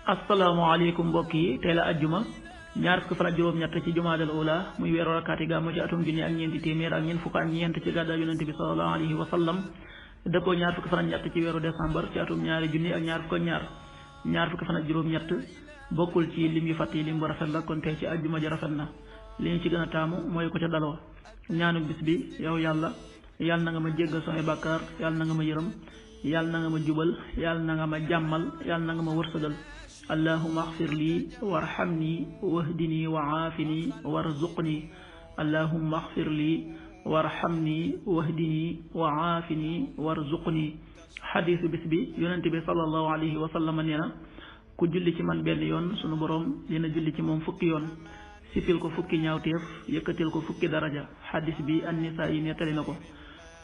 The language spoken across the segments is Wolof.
asalaamaaleykum mbokk yi tey la ajjuma ñaar fukki fan ak juróom-ñett ci jumaadal ula muy weeru rakkaati gàmmu ci atum junni ak ñeenti téeméer ak ñeent fukk ak ñeent ci gàddaa yonente bi sallallahu alayhi wa sallam dëppoo ñaar fukki fan ak ñett ci weeru décembre ci atum ñaari junni ak ñaar fukk ak ñaar fukki fan ak juróom-ñett bokkul ci lim yu fàtt yi lim bu rafet la kon tey ci ajjuma ji rafet na li ñu ci gën a taamu mooy ko ca daloo ñaanu bis bi yow yàlla na nga ma jéggal samay bàkkaar yàlla na nga ma yërëm yàlla na nga ma jubal yàlla na nga ma jàmmal yàlla na nga ma wërsëgal allahumma axfir lii warhamni wahdini wa aafini warzuqni allahumma axfir lii warhamni wahdini wa aafini warzuqni xadiisu bis bi yonente bi sallallahu alayhi wa sallam nee na ku julli ci man benn yoon sunu boroom dina julli ci moom fukki yoon sippil ko fukki ñaawteef yëkkatil ko fukki daraja xadis bi an-Nisaa yi nettali na ko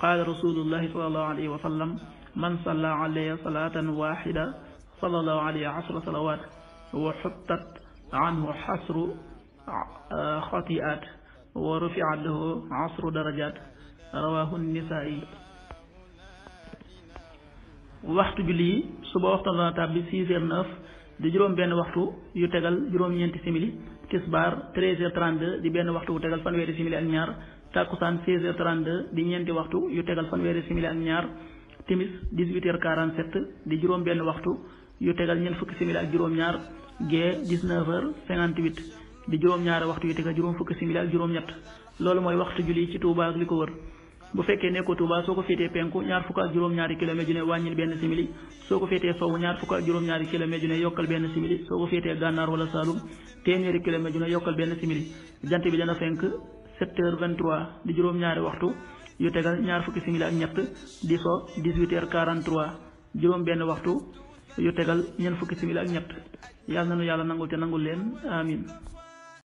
qaala rasulullahi sallallahu alayhi wa sallam man salla alayya salatan waxida sallallahu alayhi asra salawat wa xuttat anhu xasru xati'at wa rufiat lahu asru darajat rawahu Nisaa'i. waxtu julli yi suba waxtu dana tàbbi 6h09 di juróom benn waxtu yu tegal juróom-ñeenti simili tisbaar 13h32 di benn waxtu yu tegal fanweeri simili ak ñaar takkusaan 16h32 di ñeenti waxtu yu tegal fanweeri simili ak ñaar timis 18h47 di juróom benn waxtu yu tegal ñeent fukki simili ak juróom-ñaar gee 19h58 di juróom-ñaari waxtu yu tegal juróom fukki simili ak juróom-ñett loolu mooy waxtu julli ci Touba ak li ko wër. bu fekkee nekkoo Touba soo ko féetee penku ñaar fukk ak juróom-ñaari kilomètre ju ne wàññil benn simili soo ko féetee sowwu ñaar fukk ak juróom-ñaari kilomètre ju ne yokkal benn simili soo ko féetee gànnaar wala Saalum téeméeri kilomètre ju ne yokkal benn simili jant bi dana fenk 7h23 di juróom-ñaari waxtu yu tegal ñaar fukki simili ak ñett di so 18h43 juróom benn waxtu yu tegal ñeent fukki simili ak ñett yàlla na nu yàlla nangul te nangul leen amin